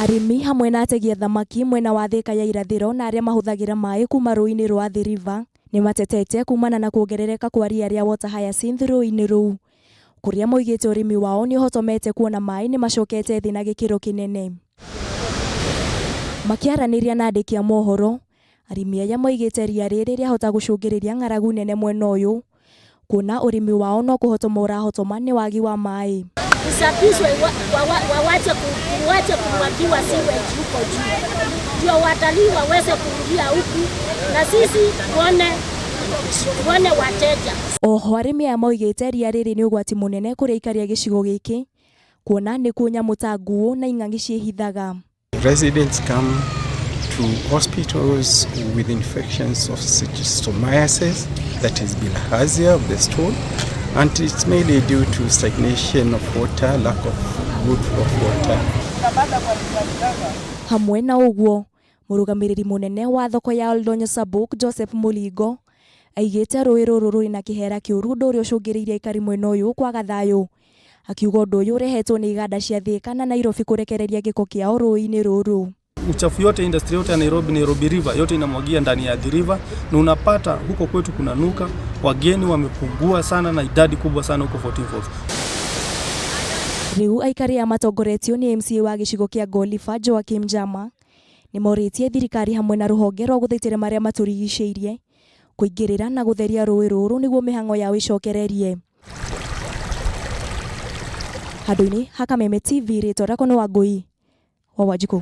Arĩmi hamwe na ategi a thamaki mwena wa Thika ya irathĩro na arĩa mahũthagĩra maĩ kuma rũĩ-inĩ rwa Athi River nĩ matetete kumana na kuongerereka kwa ria rĩa water hyacinth rũĩ-inĩ rũu, kũrĩa moigĩte ũrĩmi wao nĩ ũhotomete kuona maĩ nĩ macokete thĩ na gĩkĩro kĩnene. Makĩaranĩria na andĩki a mohoro, arĩmi aya moigĩte ria rĩrĩ rĩahota gũcũngĩrĩria ng'aragu nene mwena ũyũ, kuona ũrĩmi wao no kũhotoma ũrahotoma nĩ wagi wa maĩ. Isafishwe, wache kumwagiwa sewage huko juu, ndio watalii waweze kuingia huku na sisi tuone wateja. Oho arĩmi aya moigĩte ria rĩrĩ nĩ ũgwati mũnene kũrĩ aikari a gĩcigo gĩkĩ, kuona nĩkuo nyamũ ta nguũ na ing'ang'i ciĩhithaga. Residents come to hospitals with infections of schistosomiasis, that is bilharzia of the stool, and it's mainly due to stagnation of water, lack of good flow of water. Hamwe na ũguo, mũrũgamĩrĩri mũnene wa thoko ya Oldonyo Sabuk Joseph Mulingo aigĩte rũĩ rũrũ rũrĩ na kĩhera kĩũru, ũndũ ũrĩa ũcũngĩrĩirie aikari mwena ũyũ kwaga thayũ, akiuga ũndũ ũyũ ũrehetwo nĩ iganda cia Thika na Nairobi kũrekereria gĩko kĩao rũĩ-inĩ rũrũ. Uchafu yote, industry yote ya Nairobi, Nairobi River yote inamwagia ndani ya Athi River, na unapata huko kwetu kuna nuka, wageni wamepungua sana na idadi kubwa sana huko 14 Falls. Rĩu aikari aya matongoretio nĩ MCA wa gĩcigo kĩa Ngoliba Joakim Njama nĩ morĩtie thirikari hamwe na rũhonge rwa gũthaitĩra marĩa matũrigicĩirie kũingĩrĩra na gũtheria rũĩ rũrũ nĩguo mĩhang'o yao ĩcokererie. Handũ-inĩ ha Kameme TV, rĩtwa rĩakwa nĩ Wangũi wa Wanjikũ.